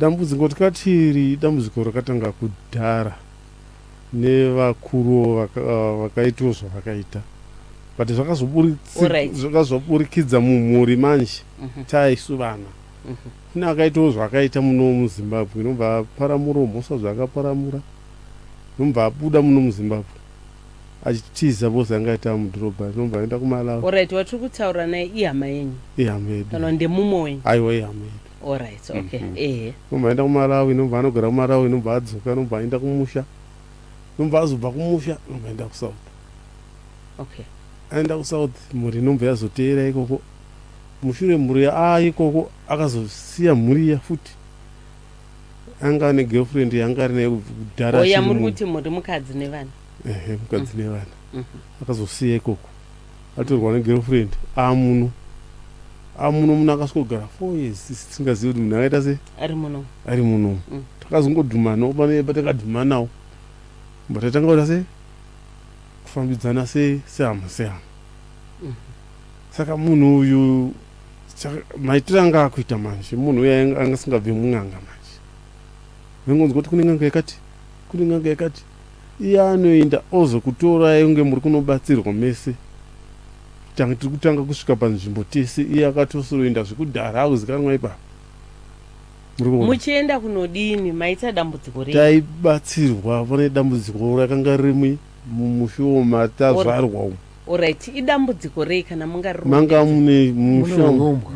Dambudziko tikati iri dambudziko rakatanga kudhara nevakuruwo vakaitawo zvavakaita, but zvakazoburikidza mumhuri manje. Taisu vana, kune akaitawo zvaakaita muno muZimbabwe, inobva aparamurawo mhosva zvaakaparamura, inobva abuda muno muZimbabwe achitiza bose anga aita mudhorobha, inobva aenda kuMalawi. Alright, watiri kutaura naye ihama yenyu? Ihama yedu. Kana ndemumwe wenyu? Aiwa, ihama yedu. Alright, okay. Ehe. Inobva aenda kuMalawi, inobva anogara kuMalawi, inobva adzoka, inobva aenda kumusha, inobva azobva kumusha, inobva aenda kuSouth. Aenda kuSouth, mhuri inobva yazoteera ikoko. Mushure mhuri ikoko akazosiya mhuri iya futi, anga ane girlfriend yanga ari naye kudhara. Oya, muri kuti muri mukadzi nevana? Ehe, mukadzi nevana. Akazosiya ikoko atorwa negirlfriend amuno amuno. Munhu akasvikogara 4 years isi tisingazivi kuti munhu akaita sei. Ari muno. Ari muno. Takazongodhumanawo pane patakadhumanawo, but tatanga kuita sei, kufambidzana sehama sehama. Saka munhu uyu maitiro anga akuita manje, munhu uyu anga asingabvi mun'anga manje. Vengonzwa kuti kune n'anga yakati, kune n'anga yakati, iye anoenda ozokutorai kunge muri kunobatsirwa mese. Tanga tiri kutanga kusvika panzvimbo tese, iye akatosoroenda zvekudhara, akuzikanwa ipapo. Muri kuona? Muchienda kunodini? Maita dambudziko rei? Taibatsirwa pane dambudziko rakanga riri mumusha matazvarwa umu. Alright, idambudziko rei kana mungari? Manga mune musha mune urombwa.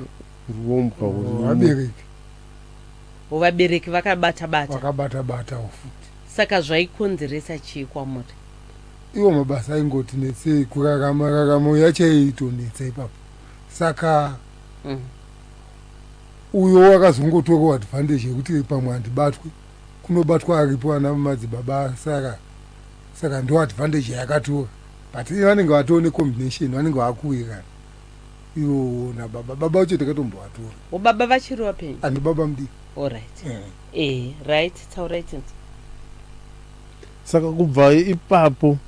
Urombwa huri vabereki. Vabereki vakabata bata. Vakabata batawo futi. Saka zvaikonzeresa chii kwamuri? Iwo mabasa aingoti netsei kurarama, raramo yacho yaitonetsa ipapo. Saka uyo wakazongotorawo advantage yekuti pamwe handibatwe, kunobatwa aripo ana madzibaba asara. Saka ndo advantage yakatora, but ivo vanenge vatoo necombination, vanenge vakuwirirana ivo nababa. Baba vacho takatombovatora. Baba vachiri vapenyu? Andi baba mudiki. Alright. Right, taurai tinzi. Saka kubva ipapo,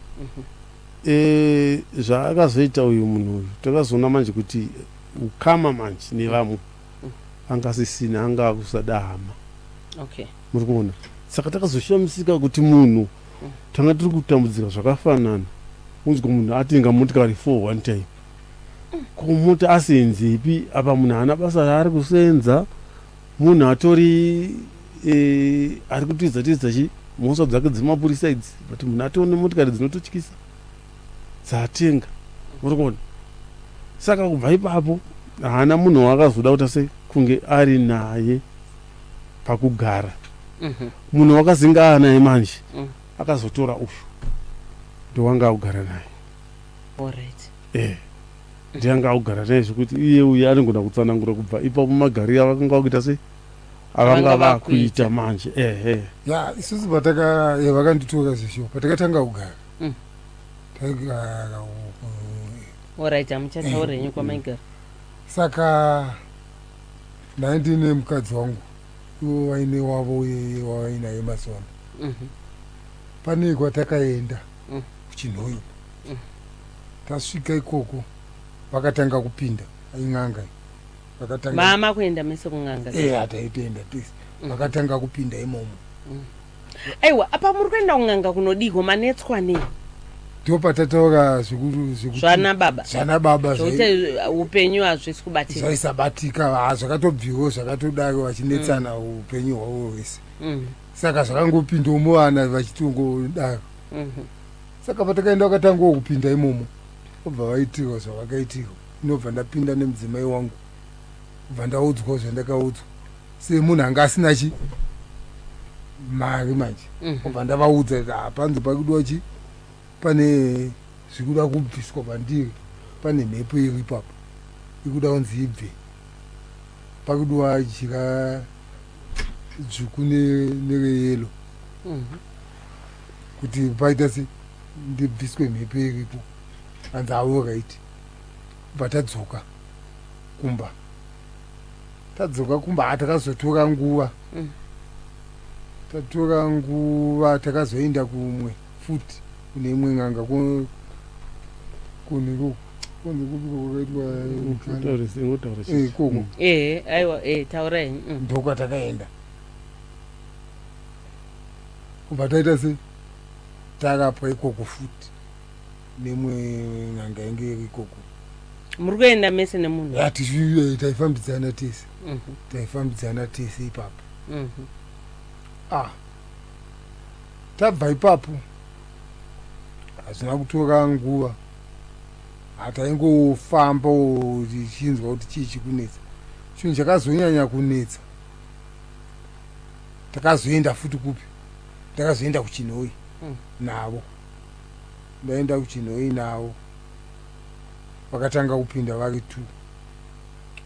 zvaakazoita uyu munhu uyu, takazoona manje kuti ukama manje nevamwe anga asisina, anga akusada hama. Muri kuona? Saka takazoshamisika kuti munhu tanga tiri kutambudzika zvakafanana, unzwa munhu atenga motikari for one time, ko mota asenzepi apa? Munhu haana basa raari kusenza, munhu atori ari kutiza tiza chi mhosva dzake dzemapurisa idzi, but munhu atone motikari dzinototyisa dzatenga. Muri kuona? Saka kubva ipapo haana munhu waakazoda kuti ase kunge ari naye pakugara. Munhu wakazinga naye manje akazotora uyu, ndowanga akugara naye. Ndiye anga akugara naye, zvekuti iye uyu anogona kutsanangura kubva ipapo magariro avakanga vakuita sei, avanga Vanga vakuita vakuita. Manje, ehe. Ya, isusu pataka vakanditora zveshuwa, patakatanga kugara, taigara Alright, hamuchataura henyu kwamaigara. Saka ndai ndine mukadzi wangu, ivo vaine wavo uye wavainaye mazuva ano. Pane kwatakaenda kuChinhoyi. Tasvika ikoko vakatanga kupinda in'anga iyi. Vakatanga Mama kuenda mese kun'anga? Eya, taitoenda tese. Vakatanga kupinda imomo. Aiwa, apa muri kuenda kun'anga kunodiko? Manetswa nei? Ndo patataura zvekuti Zvana baba. Zvana baba. Zvokuti upenyu hazvisi kubatika. Zvaisabatika, ha, zvakatobviwo zvakatodaro, vachinetsana upenyu hwavo hwese. Saka zvakangopindawo muvana vachitongodaro. Saka patakaenda vakatangawo kupinda imomo, vobva vaitirwa zvavakaitirwa. Inobva ndapinda nemudzimai wangu, kubva ndaudzwawo zvandakaudzwa semunhu anga asina chi mari manje. Obva ndavaudza kuti hapanzi pakudiwa chi, pane zvikuda kubviswa pandiri, pane mhepo iri ipapo ikuda kunzi ibve, pakudiwa jira dzvuku nereyellow kuti paita se ndibviswe mhepo iripo. Anzi alright. Bva tadzoka kumba, tadzoka kumba, ha, takazotora nguva. Tatora nguva, takazoenda kumwe futi, kune imwe n'anga kuniko kunzi kupi kwakaitwa. Utaure, Ikoko. Ehe, aiwa, taurai. Ndokwatakaenda. Kubva taita sei tarapwa ikoko futi nemwe n'anga yange iri ikoko. Muri kuenda mese nemunhu? Ya, tichi taifambidzana tese. Taifambidzana tese ipapo. Ah. Tabva ipapo hazvina kutora nguva hataingofamba tichinzwa kuti chii chikunetsa. Chinhu chakazonyanya kunetsa takazoenda futi kupi ndakazoenda kuchinhoyi navo ndaenda kuchinhoyi navo vakatanga kupinda vari two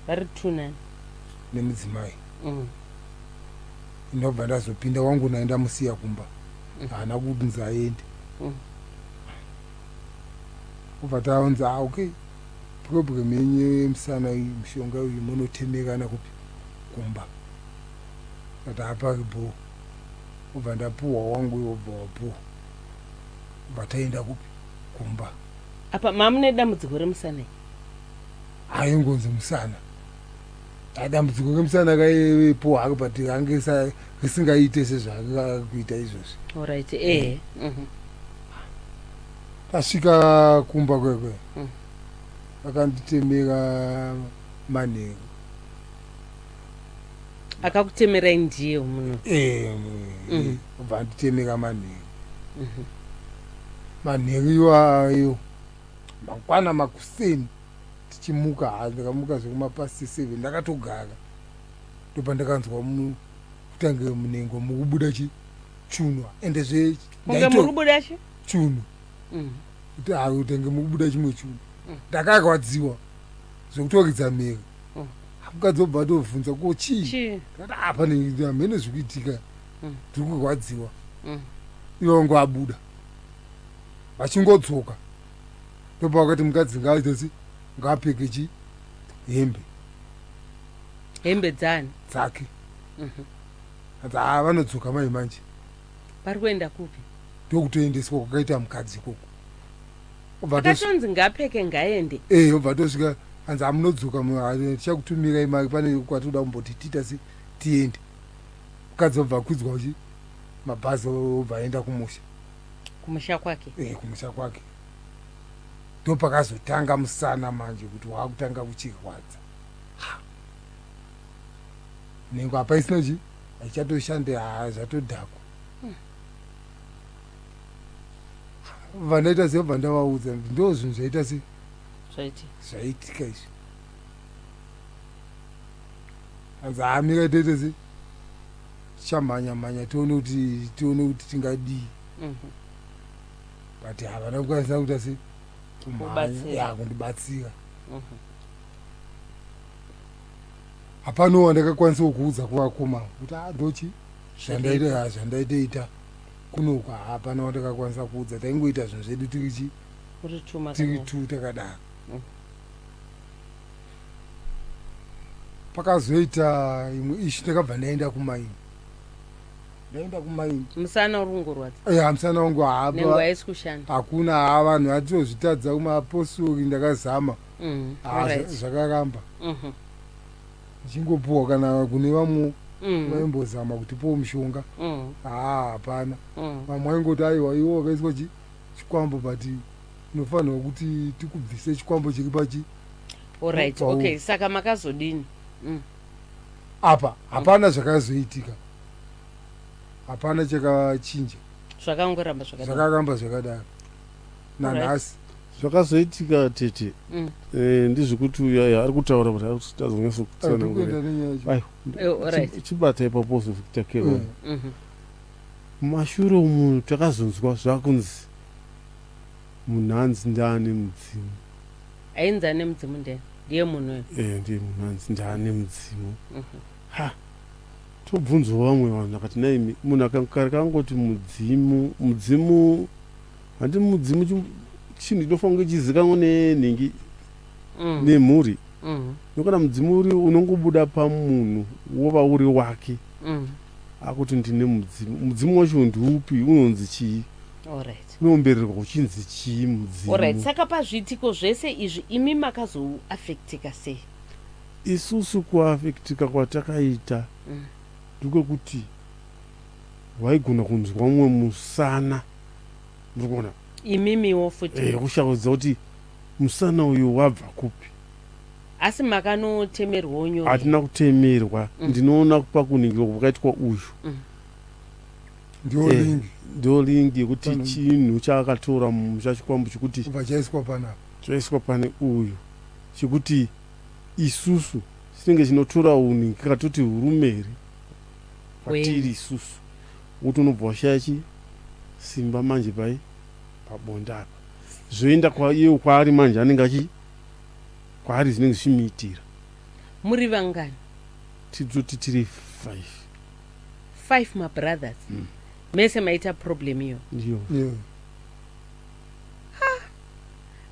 vari two nani nemudzimai ndobva ndazopinda wangu naye ndamusiya kumba haana kunzi aende kubva taunzi ah, okay problem yenyu yemusana iyi mushonga uyu munotemerana kupi kumba kati hapari bhoo obva ndapuhwa wangu iwe obva wapuhwa obva taenda kupi kumba apa mamune dambudziko remusana haingonzi musana dambudziko remusana raivepo haro but range risingaite sezvariri kuita izvozvi alright eh Tasvika kumba kwekwe vakanditemera manheru. Akakutemerai ndiye munhu? Eh, obva anditemera manheru. Manheru iwayo mangwana makuseni tichimuka ha ndakamuka zvekumapast 7 ndakatogara ndopandakanzwa kutange munhengo mukubuda chi chunwa ende zve kunge muri kubuda chi chunhu kuti hayi utenge mukubuda chimwe chunhu ndakarwadziwa zvekutoridza mhere mukadzi obva atovhunza ko chii ndati apa hamhene zvikuitika ndiri kurwadziwa ivo vangu abuda vachingodzoka ndopa vakati mukadzi ngaaitesi ngaapfeke chi hembe hembe dzani dzake ati haa vanodzoka mai manje vari kuenda kupi ndokutoendeswa kwakaita mukadzi ikoko akatonzi ngapfeke ngaende e obva atosvika anzi amunodzoka tichakutumirai mari pane kwatoda kumboti tiita se tiende mukadzi obva akwidzwa uchi mabhazi obva aenda kumusha kumusha kwake e kumusha kwake ndopakazotanga musana manje kuti waakutanga kuchirwadza nhengo hapaisina chi haichatoshande haa zvatodhakwa vandaita se bva ndavaudza ndo zvinhu zvaita se zvaitika izvi hanzi haamira toita se tichamhanya mhanya tione kuti tione kuti tingadii but havana kukwanisa kuita se kumhanya ya kundibatsira Hapana wandakakwanisawo kuudza kuvakoma kuti ah ndochi zvandaita zvandaitoita kunoku hapana wandakakwanisa kuudza taingoita zvinhu zvedu tiri chi tiri tu takadaro pakazoita imwe ishu ndakabva ndaenda kumaini ndaenda kumaini musana uri kungorwadza ya musana wangu hapa haisi kushanda hakuna ha vanhu vatozvitadza kumapostori ndakazama ah, zvakaramba ndichingopuwa kana kune vamwe vaimbozama kutipowo mushonga haa hapana vamwe vaingoti aiwa iwo wakaiswa chi chikwambo but unofanirwa kuti tikubvise chikwambo chiri pachi Alright, okay saka makazodini Apa hapana zvakazoitika hapana chakachinja zvakangoramba zvakadaro zvakaramba zvakadaro nanhasi Zvakazoitika tete eh, ndezvekuti uya ari kutaura kuti ari kutazonyatsokutsanangura eh, chibata ipapo ozofitakerwa mumashure umu takazonzwa zvakunzi munhu anzi ndaane mudzimu ainzi ane mudzimu ndiye ndiye munhu uyu eh, ndiye munhu anzi ndaane mudzimu ha tobvunzwa vamwe vanhu akati naimi munhu akakare kangoti mudzimu mudzimu Handi mudzimu chinhu chinofanira kunge chizikanwa nenhingi nemhuri nokana mudzimu uri unongobuda pamunhu wova uri wake akuti ndine mudzimu mudzimu wacho ndiupi unonzi chii unoombererwa uchinzi chii mudzimu saka pazviitiko zvese izvi imi makazoafektika sei isusu kuafektika kwatakaita mm. ndikwekuti mm. Waigona kunzwa mumwe musana, muri kuona? Imimiwo futi? Eh, kushaudza kuti musana uyu wabva kupi. Asi makanotemerwawo nyore? Hatina kutemerwa. Ndinoona pakuningirwa kwakaitwa uyu. Ndiyo Eh, lingi. Ndo lingi yekuti chinhu chaakatora mumusha, chikwambo chekuti Kubva chaiswa panapa. Chaiswa pane uyu, chekuti isusu chinenge chinotora unhu katoti hurumeri kwatiri isusu, wokuti unobva washaya chi simba manje pai pabonde apa, zvoenda iye kwaari manje, anenge achi kwaari zvinenge zvichimuitira. Muri vangani? Titoti tiri five. Five mabrothers? Mm. Mese maita problem iyo? Ndiyo. Yeah.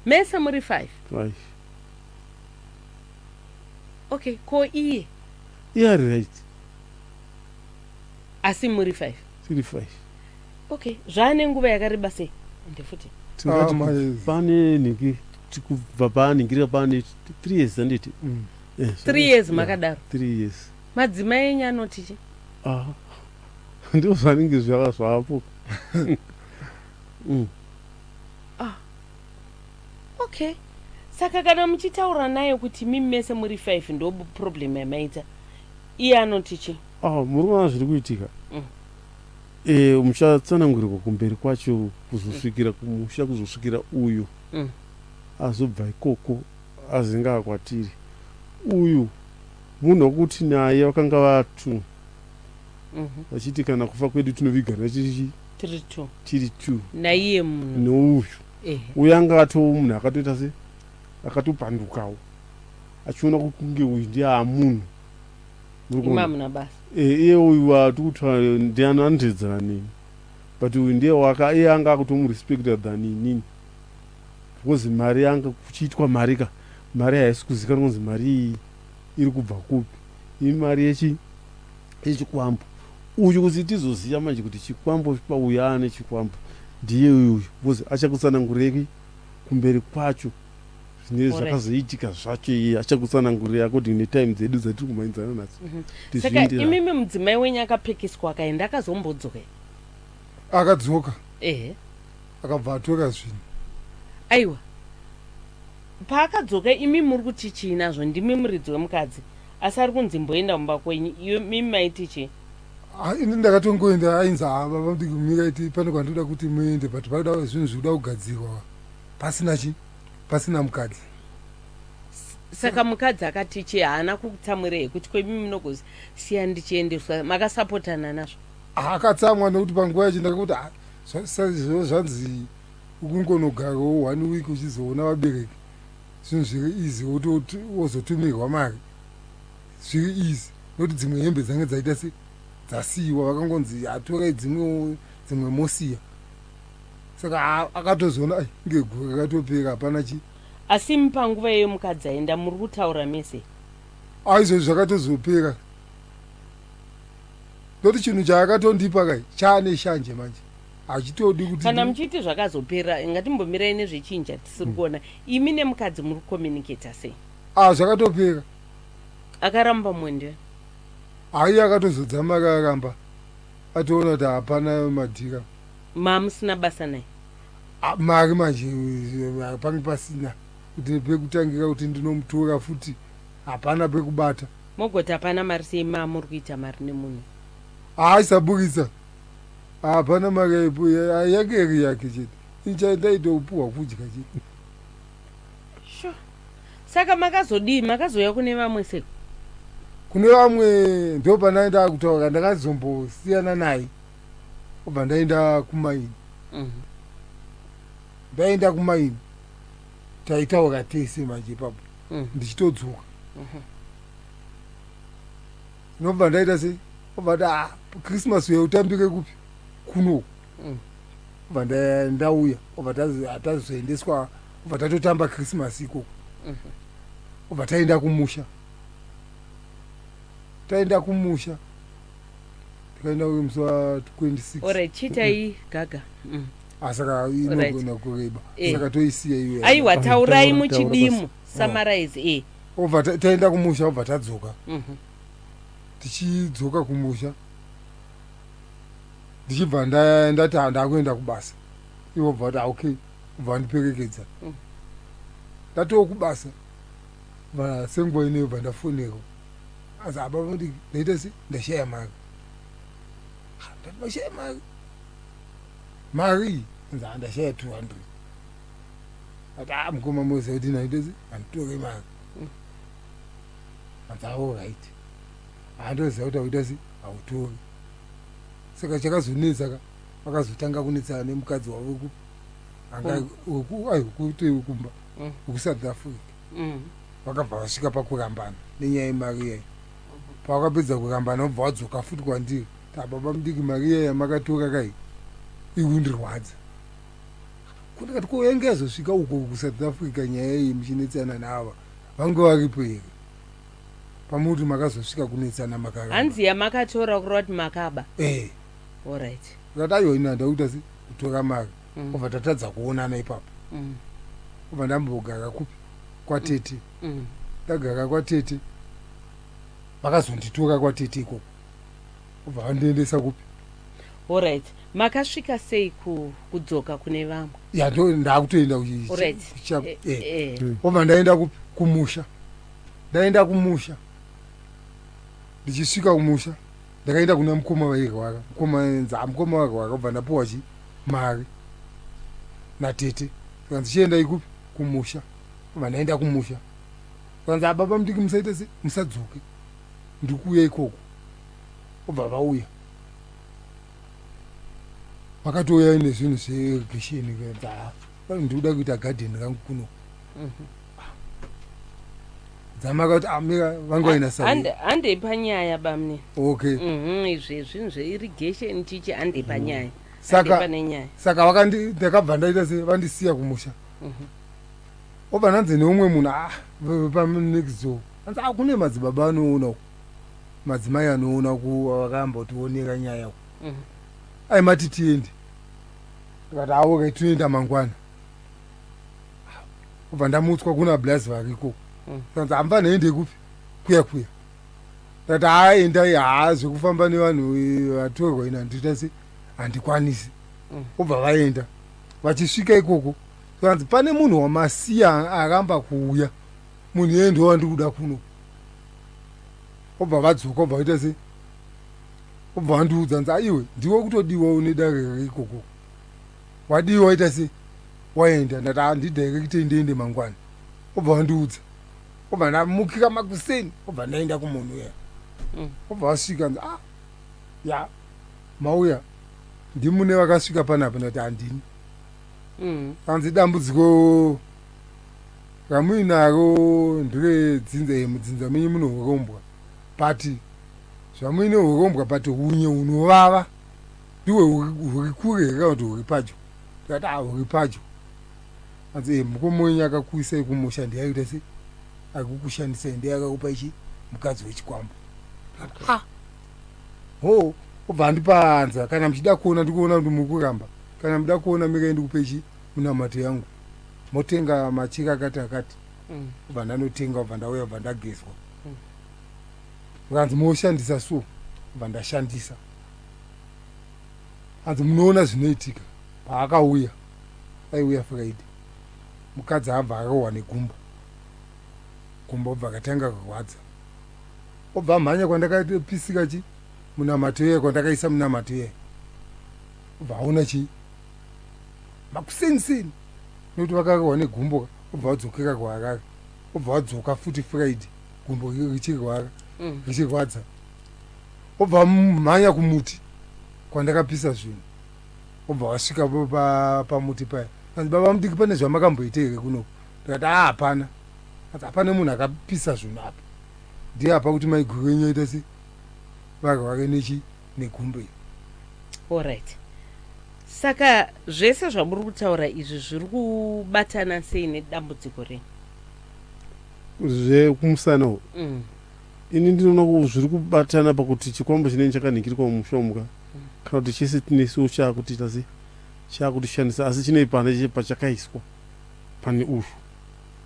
Mese muri five? Five. Okay, ko iye? Iye ari right. Asi muri five? Tiri five. Okay, zvaane nguva yakareba sei? Ende futi Tingati Ah, pane nhingi, kubva panhingirira pane 3 years, anditi? Eh, 3 years? Yeah, Makadaro? 3 years. Madzimai enyu anoti chi? Ah, ndizvo zvanenge zvaka zvapo. Okay, saka kana muchitaura naye kuti mimi mese muri five, ndo problem yamaita, iye anoti chi? Ah, muri kuona zviri kuitika? Mm. Eh, muchatsanangurirwa kumberi kwacho, kuzosvikira kumusha, kuzosvikira uyu azobva ikoko, azinga kwatiri. Uyu munhu wekuti naye vakanga vatu vachiti kana kufa kwedu tinovigana tiri Tiri two. Tiri two. Naiye munhu? Nouyu. Ehe. Uyu anga atoo munhu akatoita se akatopandukawo, achiona kunge uyu ndiye amunhu. Muri kuona? Imamuna basa. Eh, iye uyu watikuti ndiani anotedzana neni, but uyu ndiye waka iye anga akutomurespecta than inini, because mari yanga kuchiitwa mari ka, mari haisi kuzikanwa kunzi mari iyi iri kubva kupi, imari yechi yechikwambo. Uyu kuti tizoziva manje kuti chikwambo pauyu aane chikwambo ndiye uyu, because achakutsanangurei kumberi kwacho zvine zvakazoitika zvacho. Iye achakutsanangurira according netime dzedu dzatiri kumhanyidzana nadzo. Kuti Saka zvienderane. imimi mudzimai wenyu akapekeswa, akaenda, akazombodzoka? Akadzoka. Akabva atora zvinhu. Aiwa, paakadzoka imi muri kuti chii nazvo? Ndimi muridzi wemukadzi, asi ari kunzi mboenda mumba kwenyu. Iyo mimi maiti chii? Ah, ini ndakatongoenda, ainzi, "Ah, baba mudiki, miraiti, pane kwandoda kuti muende, but pakuda zvinhu zvikuda kugadzirwa pasina chi pasina mukadzi." Saka mukadzi akati chii? Haana kutsamwirei kuti kwemi munogosiya ndichiendeswa? Makasapotana nazvo? Ah, akatsamwa, nekuti panguva yacho ndakakuti, "Ah, zvanzi ukungonogarawo one week uchizoona vabereki, zvinhu zviri easy, wozotumirwa mari, zviri easy," nokuti dzimwe hembe dzange dzaita se dzasiyiwa, vakangonzi atorai dzimwe, dzimwe mosiya. Saka akatozoona, ai, ngegore rakatopera, hapana chi. Asi imi panguva iyo mukadzi aenda, muri kutaura mese? Aizvozvo zvakatozopera, nokuti chinhu chaakatondipa kai chaane shanje manje, hachitodi kuti Kana muchiti zvakazopera, ngatimbomirai nezvechinja tisiri kuona. Imi nemukadzi muri kucommunicata sei? Ah, zvakatopera. Akaramba mwende? Hai, akatozodzama, akaramba, atoona kuti hapana madhira. Mamusina basa naye? Ah, mari manje pange pasina kuti pekutangira kuti ndinomutora futi, hapana pekubata. Mogoti hapana mari sei, mamuri kuita mari nemunhu? Haaisabukisa, hapana mari yaipo, yake iri yake chete, incha ndaitopuhwa kudya chete. Sure. Saka makazodii? Makazouya kune vamwe sei? Kune vamwe ndo pandaenda kutaura, ndakazombosiyana naye, obva ndaenda kumaini. Ndaenda kumaini, taitaura tese manje ipapo. Ndichitodzoka, ndobva ndaita sei, obva ti, "Ah, Christmas uya utambire kupi? Kunoku." Obva ndauya, obva tazoendeswa, obva tatotamba Christmas ikoko. Obva taenda kumusha, taenda kumusha, tikaenda musi wa26. Alright, chiitai gaga. Ah, saka inogona kureba. Saka toisiya iyo. Aiwa, taurai. Taura, Muchidimu, summarize e. Obva taenda kumusha, obva tadzoka. Tichidzoka kumusha, Ndichibva ndati ndakuenda kubasa. Ivo bva vati ah, okay, bva vandiperekedza. Ndatoo kubasa senguva ineyo bva ndafonerwa. Asi apa vati ndaita se ndashaya mari. Ndati mashaya mari. Mari nzi ndashaya 200. Ati ah mukoma moziva kuti ndaita se handitore mari. Anzi all right. Handoziva kuti auita se hautori. Saka chakazonetsa ka vakazotanga kunetsana nemukadzi wavo ku anga wekuti wekumba wekuSouth Africa. Vakabva vasvika pakurambana nenyaya yemari iyayi. Pavakapedza kurambana vobva vadzoka futi kwandiri. Ta baba mudiki mari iyayi yamakatora kai iri kundirwadza. Ko ndikati ko yange yazosvika uko kuSouth Africa nyaya iyi muchinetsana naava vange varipo here? Pamuti makazosvika kunetsana makaramba. Hanzi yamakatora kureva kuti makaba. Eh. Alright. Ndikati aiwa ini handakuita se kutora mari. Obva tatadza kuonana ipapo. Obva ndambogara kupi kwatete. Ndagara kwatete vakazonditora kwatete ikoko. Obva vandiendesa kupi? Alright. Makasvika sei kudzoka kune vamwe? Ya ndo ndakutoenda Alright. Obva ndaenda kupi? Kumusha. Ndaenda kumusha. Ndichisvika kumusha ndakaenda kuna mukoma vairwara. Mukoma nza mukoma vairwara obva ndapuwa chi mari natete. Kanzi chienda kupi? Kumusha. Obva ndaenda kumusha. Kanzi ababa mudiki musaite se musadzoke. Ndikuuya ikoko. Obva vauya. Vakatouya nezvinhu zveirrigation kanzi ah ndikuda kuita garden rangu kuno. Dzamaka kuti amira vanga vaina sawi. Handei panyaya bamni. Okay. Izvi zvinhu zveirrigation chichi handei panyaya. Saka pane saka vakandi ndakabva ndaita se vandisiya kumusha. Obva ndanzi neumwe munhu ah pa next door. Anzi ah kune madzibaba anoona uko. Madzimai anoona ku vakambotionera nyaya uko. Ai mati tiende. Ndikati ah okay tinoenda mangwana. Kubva ndamutswa kuna blaz variko. Kanzi hamba naende kupi? Kuya kuya. Ndati haa endai haa zvekufamba nevanhu vatorwa ini handita se handikwanisi. Obva vaenda. Vachisvika ikoko kanzi pane munhu wamasiya aramba kuuya. Munhu iyeye ndiwo wandiri kuda kuno. Obva vadzoka obva vaita se obva vandiudza nzi aiwe ndiwe kutodiwa une dare reikoko. Wadii waita se waenda ndati ah ndidirecte ndiende mangwana. Obva vandiudza. Obva ndamukira makuseni obva ndaenda kumunhu uya. Obva vasvika nzi ah ya mauya ndimune vakasvika panapa ndati handini. Kanzi dambudziko ramuinaro nderedzinza mudzinza menyu mune urombwa but zvamuine urombwa but hunye hunovava ndiwe huri kure here kana kuti huri padyo ndikati ah huri padyo anzi eh mukoma wenyu akakuisai kumusha ndiye aita sei akukushandisai ndiye akakupa ichi mukadzi wechikwambo ndikati ah ho obva andipanza kana muchida kuona ndikuona kuti muri kuramba kana muda kuona mirai ndikupe ichi munamato yangu motenga machira akati akati obva ndanotenga obva ndauya obva ndagezwa vakanzi moshandisa so obva ndashandisa hanzi munoona zvinoitika paakauya aiuya Friday mukadzi abva arohwa negumbo gumbo obva akatanga kurwadza obva amhanya kwandakapisika chi munamato iye kwandakaisa munamato iye obva aona chi makuseniseni nekuti vakarohwa negumbo obva vadzokera kuHarare obva vadzoka futi Friday gumbo richirwara richirwadza obva vamhanya kumuti kwandakapisa zvinhu obva vasvika pamuti paya kanzi baba mudiki pane zvamakamboita here kunoku ndikati a hapana kanzi hapana munhu akapisa zvinhu apa ndiye apa kuti maiguru enyu aita se varware nechi negumbo iri. Alright. Saka zvese zvamuri kutaura izvi zviri kubatana sei nedambudziko renyu? Zvekumusana uku Ini ndinoona zviri kubatana pakuti chikwambo chinenge chakanhingirikwa mumusha ka kana kuti chese tinesuwo chaakutiita se chaakutishandisa asi chine pane pachakaiswa pane uyu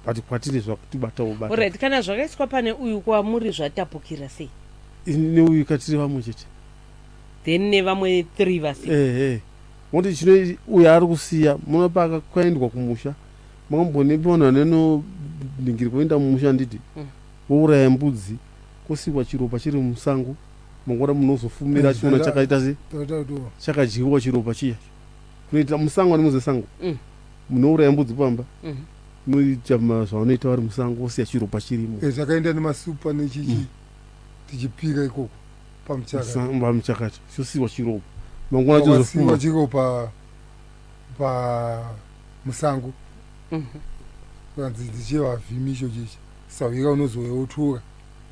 but kwatiri zvakutibatawo bata. Alright, kana zvakaiswa pane uyu kwamuri zvatapukira sei? Ini neuyu katiri vamwe chete. Then nevamwe three vasipo. Ehe, ngokuti chino uyo ari kusiya muno pakaendwa kumusha, makambone vanhu vanononingiri kuenda mumusha nditi vouraya mbudzi, kosiiwa chiropa chiri musango, mangwana munozofumira chiona chakaita se chakadyiwa chiropa chiya. Kunoita musango anomuze sango, munouraya mbudzi pamba, munoita zvavanoita vari musango, vosiya chiropa chirimo. Zvakaenda nemasupa nechichi tichipira ikoko pamuchakati. Pamuchakati chosiiwa chiropa, mangwana chozofuma chiropa pa musango. Kanzi ndichevavhimi icho chichi sahwira unozouya wotora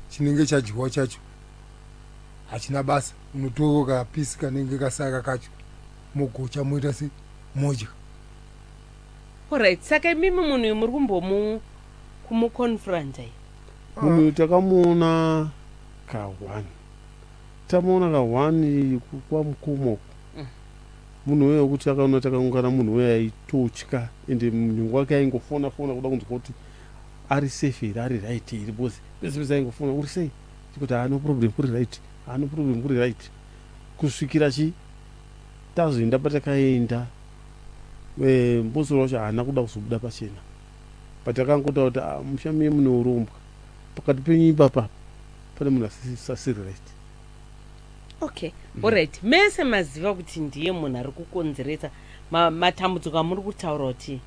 chinenge chadyiwa chacho, hachina basa, unotora kapisi kanenge kasara kacho, mogocha, moita se modya. Alright, saka imimi munhu uyu muri kumbomu kumuconfronta iyi? Munhu takamuona ka1, tamuona ka1 kwamukomo. Munhu uyo wekuti akaona takaungana, munhu uyo aitotya, ende munhu wake aingofona fona kuda kunzwa kuti ari safe here, ari right here, because pese pese aingofona, "Uri sei?" Chikuti, "Ah, no problem, kuri right. Ah, no problem, kuri right," kusvikira chi tazoenda patakaenda. Mbosoro wacho haana kuda kuzobuda pachena, but akangotaura kuti, "Ah, musha miye mune urombwa pakati penyu ipapa, pane munhu asiri right." Okay, alright, mese maziva kuti ndiye munhu ari kukonzeresa matambudziko amuri kutaura kuti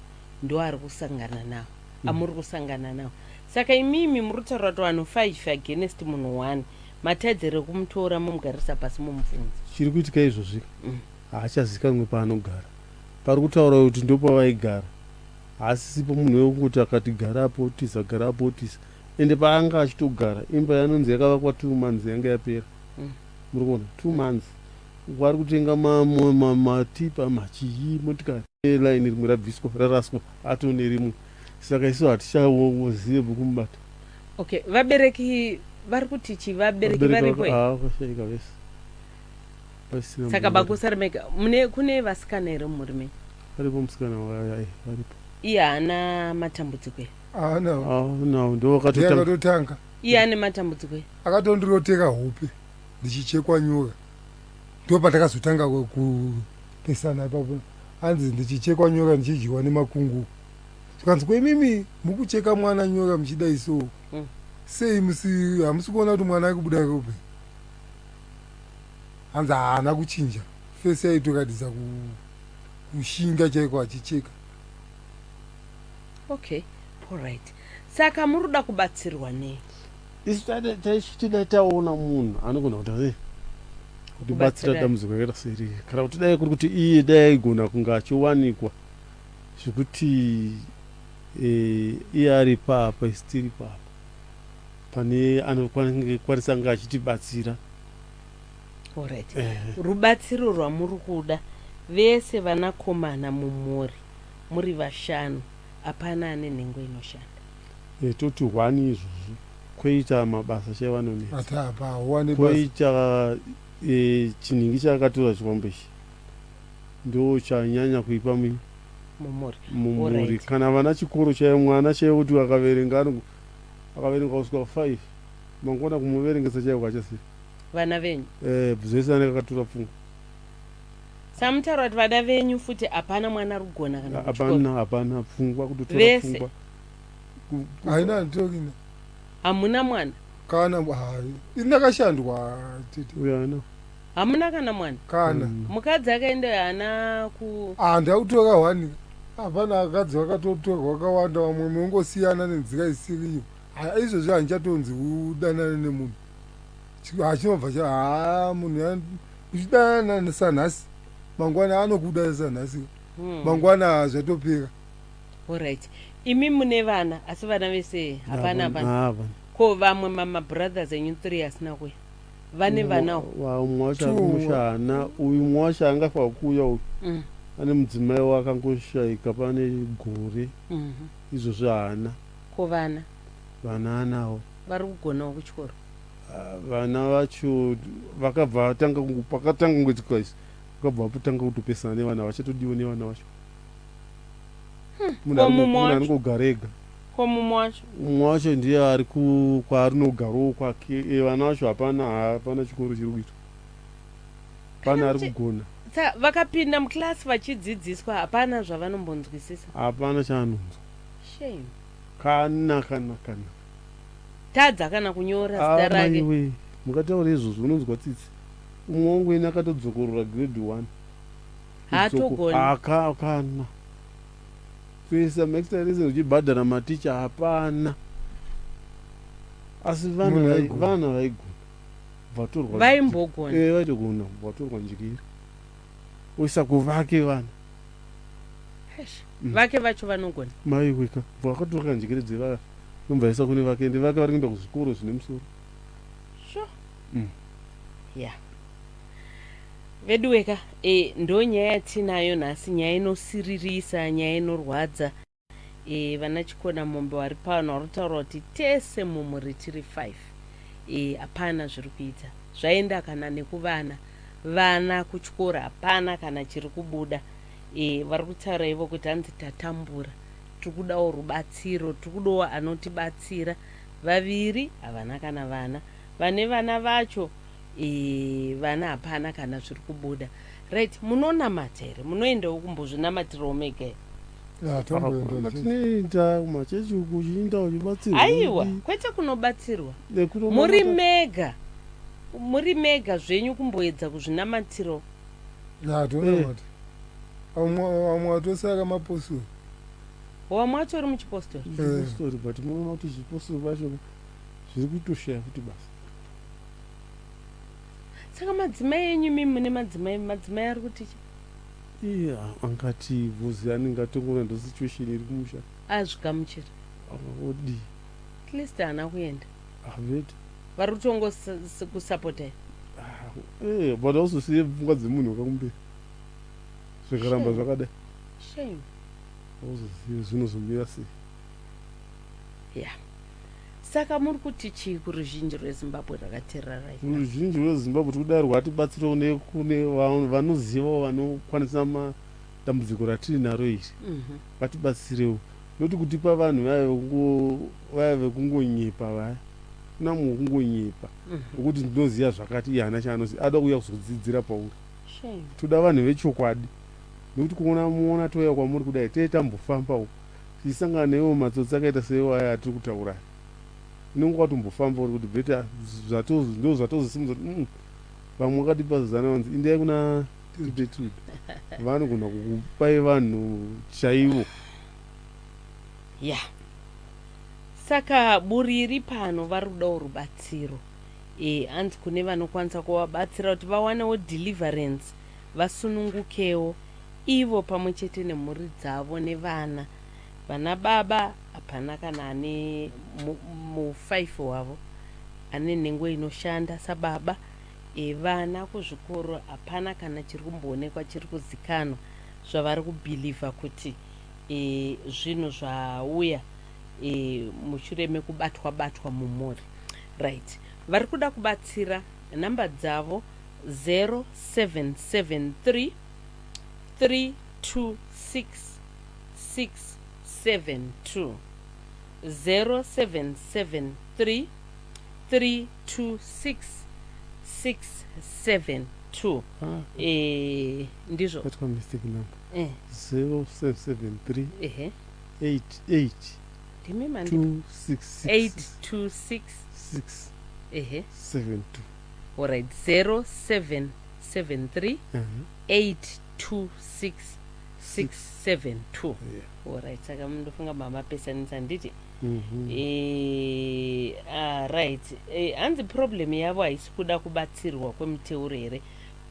ndo ari kusangana nawo, amuri kusangana nawo. Saka imimi muri kutaura kuti vanhu 5 against munhu 1, matadzere kumutora mumugarisa pasi mumubvunza? Chiri kuitika izvozvi, haachazikanwe paanogara. Pari kutaura kuti ndopavaigara, haasisipo. Munhu wekungoti akati garapo tiza, garapo tiza. Ende paanga achitogara, imba yanonzi yakavakwa 2 months yanga yapera. Muri kuona, 2 months vari kutenga matipa, machii, motikari, line rimwe rabviswa, raraswa, atone rimwe. Saka isu hatichazive pokumubata. Okay, vabereki vari kuti chi? Vabereki varipo here? Vakashaika vese. Pasina. Saka munhu. Bakusara mega mune, kune vasikana here mumhuri menyu? Varipo, musikana varipo. Iye haana matambudziko here? Haana. Ah, no, ndo ndiye vakatotanga. Akatotanga. Iye ane matambudziko here? Akatondirotera hope ndichichekwa nyora, ndo patakazotanga kupesana ipapo. Hanzi ndichichekwa nyora ndichidyiwa nemakungu, tikanzi, "Kwemimi mukucheka mwana nyora muchidai so sei musi hamusi kuona kuti mwana ari kubuda rope?" Hanzi haana kuchinja face, yaitoratidza kushinga chaiko achicheka. Okay, alright, saka muri kuda kubatsirwa nei? Isu taichiti dai taona munhu anogona kuti kutibatsira Kubatsira. dambudziko rakaita seriri, kana kuti dai kuri kuti iye dai aigona kunge achiwanikwa, zvekuti iye ari papa, isu tiri papa, pane anokwanisa kunge achitibatsira. Alright, rubatsiro rwamuri kuda, vese vanakomana mumhuri muri vashanu, hapana ane nhengo inoshanda? Toti hwani izvozvo, kwoita mabasa chaivanonetsa. Ati apa hauwane basa. Kwoita chinhingi chaakatora, chikwambo ichi ndo chanyanya kuipa mumhuri. Mumhuri. Kana vana chikoro chaiyo, mwana chaiyo kuti akaverenga, akaverenga kusvika 5, mangwana kumuverengesa chaiko hachasivi. Vana venyu? Zvese anenge akatora pfungwa. Samutaura kuti vana venyu futi hapana mwana ari kugona kana kuchikoro? Hapana, hapana, pfungwa kutotora. Vese? Pfungwa. Haina, handitorina. Hamuna mwana? Kana hai, ini ndakashandwa tete. Uyo ana. Hamuna kana mwana? Kana. Mukadzi akaenda haana ku Handakutora hwani, hapana. Akadzi vakatotorwa vakawanda, vamwe munongosiyana nenzira isiriyo. Izvozvi handichatonzi udanane nemunhu, hachinobva cha ha munhu uchidanana sanhasi, mangwana anokuda sanhasi, mangwana zvatopera. Alright, imi mune vana, asi vana vese hapana, hapana? Hapana. Ko vamwe mamabrothers enyu three asina kuya, vane vanawo? Umwe wacho ari Two. kumusha, haana. Uyu mumwe wacho angafa kuuya uyu, ane mudzimai wakangoshaika pane gore. Izvozvo haana. Ko vana? Vana anawo. Vari kugonawo kuchikoro? Ah, vana vacho vakabva vatanga pakatanga kungoitika izvi, vakabva vatanga kutopesana nevana, vachatodiwa nevana vacho. Munhu Ko mumwe munhu wacho? anongogara ega. Ko mumwe wacho? Mumwe wacho ndiye ari kwaarinogarawo kwake. Vana vacho hapana, hapana chikoro chiri kuitwa. Pana ari kugona. Sa vakapinda muclass vachidzidziswa hapana zvavanombonzwisisa. Hapana chaanonzwa. Shame. Kana kana kana. Tadza kana kunyora zita Ah, rake. maiwe mukataura izvozvo unonzwa tsitsi. Umwe wangu ini akatodzokorora grade one. Haatogoni. Aka kana. Kuisa maextra lesson uchibhadhara maticha hapana. Asi vana Munhu vai- aigona. vana vaigona. Vatorwa. Vaimbogona. Eh, vaitogona vatorwa njikiri. Oisa kuvake vana. Eish, Vake vacho vanogona. Maiweka. Vakatora njikiri dzevaya. Nobvaisa kune vake ende vake vari kuenda kuzvikoro zvine musoro. Sure. Ya. Veduweka, e, ndo nyaya yatinayo nhasi, nyaya inosiririsa, nyaya inorwadza. E, vana Chikona mombe vari pano vari kutaura kuti tese mumhuri tiri 5. E, hapana zviri kuita. Zvaenda kana nekuvana. Vana kuchikoro hapana kana chiri kubuda. E, vari kutaura ivo kuti hanzi tatambura. Tiri kudawo rubatsiro, tiri kudawo anotibatsira. Vaviri havana kana vana. Vane vana vacho e, vana hapana kana zviri kubuda. Right, munonamata here? Munoendawo kumbozvinamatirawo mega here? Ya, tomboenda Hapana, tinoenda kumachechi uku uchienda uchibatsirwa. Aiwa, kwete kunobatsirwa. Nekuno Muri mega. Muri mega zvenyu kumboedza kuzvinamatirawo. Ya, tonamata. Vamwe vatosaka mapostori. Wamwe wacho uri muchipostori. Chipostori, but munoona kuti zvipostori vacho zviri kutoshaya kuti basa. Saka madzimai enyu imi mune madzimai, madzimai ari kuti chi? Iye angati vhozi anenge atongona ndo situation iri kumusha. Azvigamuchira. Odii? At least haana kuenda. Avete. Vari kutongo kusapota. Eh, but ausosiye pfungwa dzemunhu wakakumberi. Zvikaramba Shame. zvakadai. Shame. Auzozive zvinozomira sei. Yeah. Saka muri kuti chii kuruzhinji rweZimbabwe rakateerera right now? Ruzhinji rweZimbabwe tiri kudai rwatibatsirawo nekune vanozivawo vanokwanisa madambudziko ratiri naro iri. Vatibatsirewo. Noti kutipa vanhu vaya vaya vekungonyepa vaya. Kuna mumwe wekungonyepa. Wekuti ndinoziva zvakati iye haana chaanoziva. Ada kuuya kuzodzidzira pauri. Shame. Toda vanhu vechokwadi. Nekuti kuona muona touya kwamuri kudai tee tambofambawo. Tichisangana neiwo matsotsi akaita seiwo aya atiri kutaura aya. Unenge watombofamba uri kuti better ndo zvatozosimudza kuti vamwe vakatipa zana vanzi indai kuna Titude. Vanogona kukupai vanhu chaivo. Yeah. Saka buri iri pano vari kudawo rubatsiro. E, hanzi kune vanokwanisa kuvabatsira kuti vawanewo deliverance vasunungukewo ivo pamwe chete nemhuri dzavo nevana. Vana baba hapana kana ane mu5 wavo ane nhengo inoshanda sababa. E, vana kuzvikoro hapana kana chiri kumboonekwa chiri kuzikanwa zvavari kubhilivha kuti e, zvinhu zvauya e, mushure mekubatwa batwa mumhuri. Right, vari kuda kubatsira nhamba dzavo 0773 326 672, 0773 326 672. Ah, e, ndizvo. Paitwa mistake number. 0773 Ehe. 88 Ndimi mandi 266 826 6 Ehe. 72. Alright, 0773 826 672. Alright, saka mundofunga mamapesanisa nditi. E, ah, right, e, hanzi problem yavo haisi kuda kubatsirwa kwemuteuro here,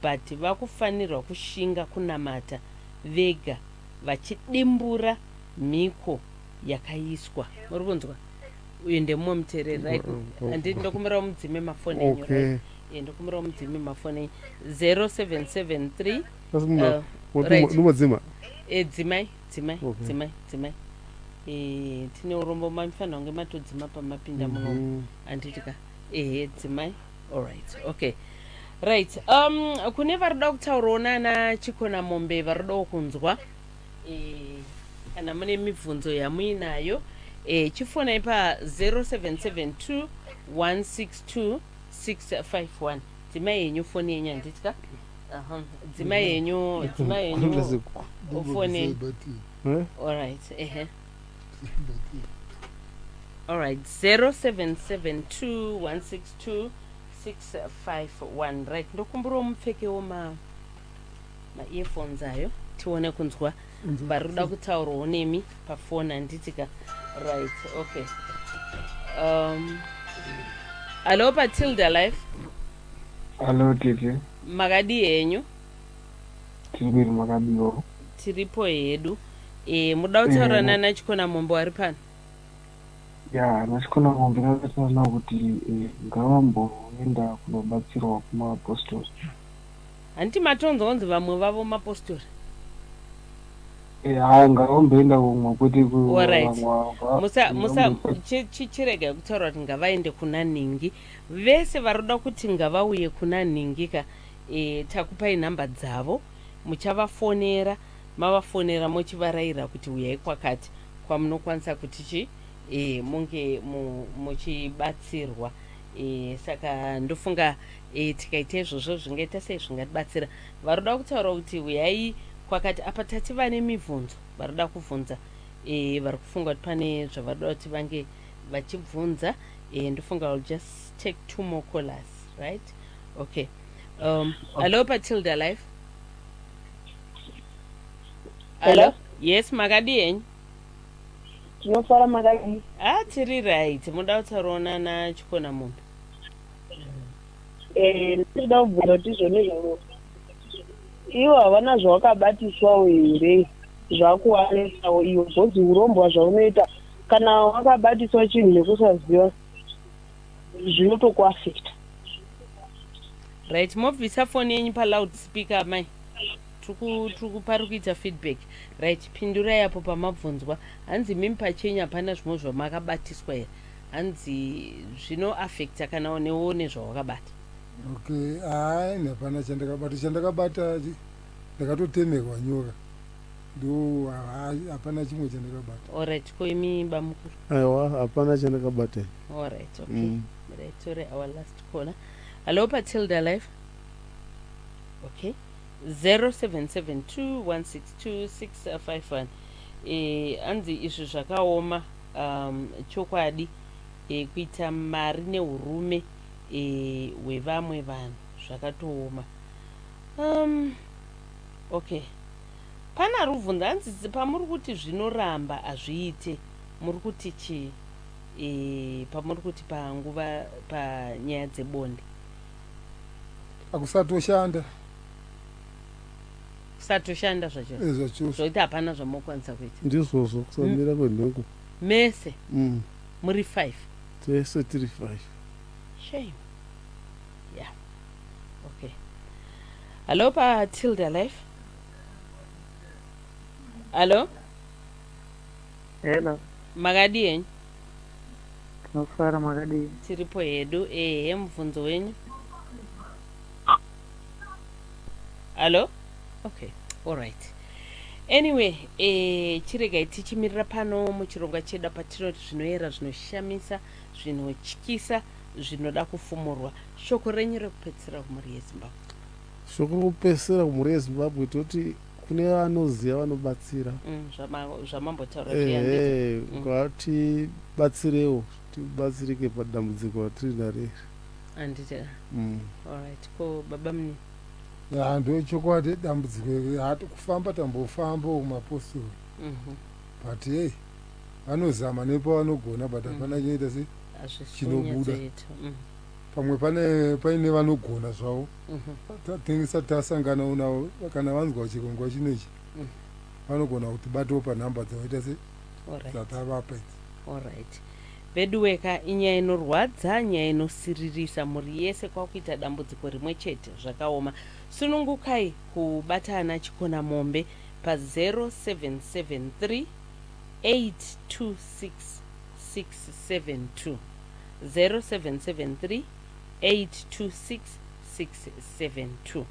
but vakufanirwa kushinga kunamata vega vachidimbura mhiko yakaiswa. Muri kunzwa? Uyu ndemumwe muteereri, right? Handiti ndokumbirawo mudzime mafoni enyu. Right. E, ndokumbirawo mudzime mafoni enyu. 0773 Asi munhu Right. Numadzima. E, dzimai, dzimai. Okay. Dzimai, dzimai. E, tine urombo, mafanira kunge matodzima pamapinda muno. Handiti ka? Ehe, dzimai. Alright, okay, right. Kune vari kuda kutaurawo nana Chikona mombe, vari kudawo kunzwa, e, kana mune mibvunzo yamuinayo, e, chifonai pa 0772 162 651. Dzimai henyu foni yenyu, handiti ka? Aha. Dzimai henyu, dzimai henyu foni. Eh? Alright, ehe. Alright, 0772 162 651. Right, ndokumburawo mupfekewo ma ma-earphones ayo tione kunzwa vari kuda kutaurawo nemi pafoni, handitika? Right, okay. Hallo paTilda Live. Hallo tete. Makadi henyu? Tiri, makadiwo? Tiripo hedu. Muda kutaura nana Chikona Mombe wari pano. Ya, naChikona Mombe ndakataura kuti ngavamboenda kunobatsirwa kumapostori. Handiti matonzwa kunzi vamwe vavo mapostori? Haya, ngavamboenda kumwe kwete. Alright. Musa chiregai kutaura kuti ngavaende kuna nhingi. Vese vari kuda kuti ngavauye kuna nhingi ka, takupai nhamba dzavo, muchavafonera. Mavafonera, mochivarayira kuti uyai kwakati kwamunokwanisa kuti chi munge muchibatsirwa. Saka ndofunga tikaita izvozvo zvingaita sei, zvingatibatsira. Vari kuda kutaura kuti uyai kwakati apa, tati vane mibvunzo vari kuda kubvunza, vari kufunga kuti pane zvavari kuda kuti vange vachibvunza. Ndofunga will just take two more callers, right? Okay. Hallo paTilda Live. Hello? Yes, makadi henyu? Tinofara, makadii? Ah, tiri right. Muda kutaurawo nana Chikona Mombe. Ndinoda kubvunza kuti izvonizvo ivo havana zvawakabatiswawo here zvakuwanesawo iwo, because urombwa zvaunoita kana wakabatiswa chinhu nekusaziva zvinotokuafecta. Right, mobvisa foni yenyu paloud speaker, mai. Tiri pari kuita feedback. Right, pindurai apo pamabvunzwa. Hanzi mimi pachenyu hapana zvimwe zvamakabatiswa here? Hanzi zvinoafecta kana newo nezvawakabata. Okay, hai, hapana chandakabata. Chandakabata ndakatotemerwa nyoka, ndo hapana chimwe chandakabata. Alright, ko imi bamukuru? Aiwa, hapana chandakabata. Alright, okay. Right, tore our last caller. Hallo paTilda Live. Okay, 0772 162 651. Anzi izvi zvakaoma, chokwadi, kuita mari neurume hwevamwe vanhu zvakatooma. Okay, pana rubvunza, hanzi pamuri kuti zvinoramba hazviite, muri kuti chii? Pamuri kuti panguva panyaya dzebonde. Akusatoshanda. Kusatoshanda zvacho? Zvachose. Zvokuti hapana zvamokwanisa kuita? Ndizvozvo, kusamira kwenhengo. Mese? Muri five? Tese tiri five. Shame. Yeah, okay. Hallo paTilda Live. Hallo. Hello. Makadi henyu? Tinofara, makadii? Tiripo hedu. Ehe, mubvunzo wenyu. Hallo. Okay, alright. Anyway, chiregai tichimirira pano muchirongwa chedu patinoti zvinoyera, zvinoshamisa, zvinotyisa, zvinoda kufumurwa. Shoko renyu rekupedzisira kumhuri yeZimbabwe? Shoko rekupedzisira kumhuri yeZimbabwe, toti kune vanoziva, vanobatsira. Zvamambotaura zviya, handiti? Ehe, ngatibatsirewo, tibatsirike padambudziko ratiri naro iri. Handiti? Alright, ko baba muni? Ya, ndo chokwadi, dambudziko iri hati kufamba, tambofamba kumapostori, but hey, vanozama nepavanogona, but hapana chinoita se Hazvisi chinobuda. kunyatsoita. Pamwe pane paine vanogona zvavo. Tinenge tisati tasanganawo navo. Kana vanzwa chirongwa chinechi, vanogona kutibatawo panhamba dzavaita se dzatavapa idzi. Alright, veduweka, inyaya inorwadza, nyaya inosiririsa. Mhuri yese kwakuita dambudziko rimwe chete, zvakaoma. Sunungukai kubata ana Chikona Mombe pa0773 826 672, 0773 826 672.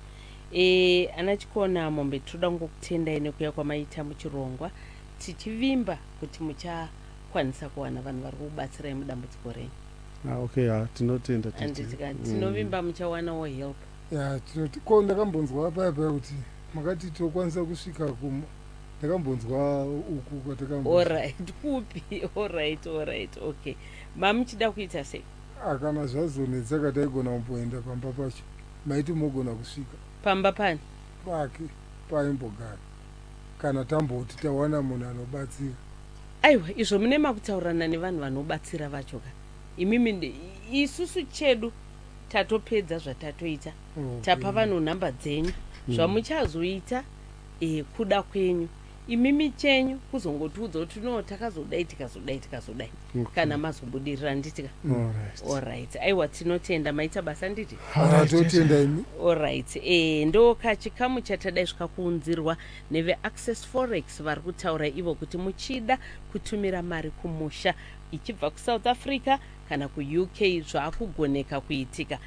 Ana Chikona Mombe, tinoda kungokutendai nekuya kwamaita muchirongwa, tichivimba kuti muchakwanisa kuwana vanhu vari kukubatsirai mudambudziko renyu. Ah, okay, ah, tinotenda tete. Handitika? Tinovimba muchawanawo help. Ya, tinoti ko ndakambonzwa paya paya kuti makati tokwanisa kusvika kum ndakambonzwa uku kwatakambo Alright, kupi? Alright, alright, okay. Mamuchida kuita sei? Akana zvazonetsa kataigona kumboenda pamba pacho, maiti mogona kusvika pamba pani? Pake paimbogara, kana tamboti tawana munhu anobatsira. Aiwa, izvo mune makutaurirana nevanhu vanobatsira vacho ka. Imimi, isusu chedu tatopedza zvatatoita. Tapa vanhu nhamba dzenyu. Zvamuchazoita kuda kwenyu imimi. Chenyu kuzongotiudza kuti no, takazodai, tikazodai, tikazodai, kana mazobudirira, nditika? Alright, aiwa, tinotenda, maita basa, nditi? Totenda imi. Alright, ndo kachikamu chatadai svika neveAccess Forex. Vari kutaura ivo kuti muchida kutumira mari kumusha ichibva kuSouth Africa kana kuUK, zvaakugoneka kuitika.